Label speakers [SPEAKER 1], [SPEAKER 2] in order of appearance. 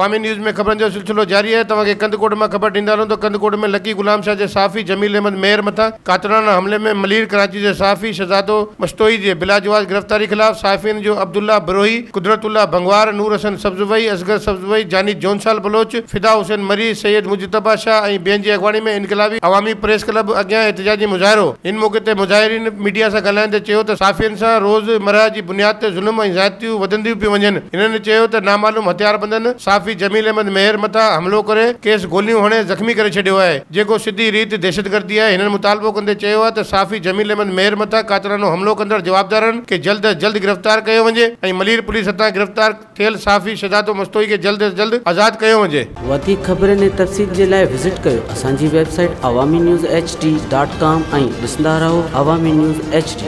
[SPEAKER 1] عوامي news ۾ خبرن جو سلسلو جاري آهي توهان کي ڪنڌڪوٽ مان خبر ڏيندا هلون ته ڪنڌڪوٽ ۾ لڪي غلام شاهه جي صحافي جميل احمد مهر مٿان قاتلاڻا حملي ۾ ملير ڪراچي جي صحافي شهزادو مستوئي جي بلاجواز گرفتاري خلاف صحافين جو عبدالله بروهي، قدرت الله ڀنگوار، نور حسن سبزوئي، اصغر سبزوئي، جاني جونسال بلوچ، فدا حسين مري، سيد مجتبيٰ شاهه ۽ ٻين جي اڳواڻي ۾ انقلابي عوامي پريس ڪلب اڳيان احتجاجي مظاهرو. ان موقعي تي مظاهرين ميڊيا سان ڳالهائيندي چيو ته صحافين سان روز مرهه جي بنياد تي ظلم ۽ زيادتيون وڌنديون پيون وڃن. هنن چيو ته نامعلوم هٿياربندن صحافي جميل احمد مهر مٿان حملو ڪري کيس گوليون هڻي زخمي ڪري ڇڏيو آهي، جيڪو سڌي ريت دهشتگردي آهي. هنن مطالبو ڪندي چيو آهي ته صحافي جميل احمد مهر مٿان قاتلانو حملو ڪندڙ جوابدارن کي جلد از جلد گرفتار ڪيو وڃي ۽ ملير پوليس هٿان گرفتار ٿيل صحافي شهزادو مستوئي کي جلد از جلد آزاد ڪيو وڃي.
[SPEAKER 2] وڌيڪ خبرن ۽ تفصيل جي لاء وزٽ ڪيو اسان جي website Awami news H D dot com ۽ ڏسندا رهو عوامي نيوز ايڇ ڊي.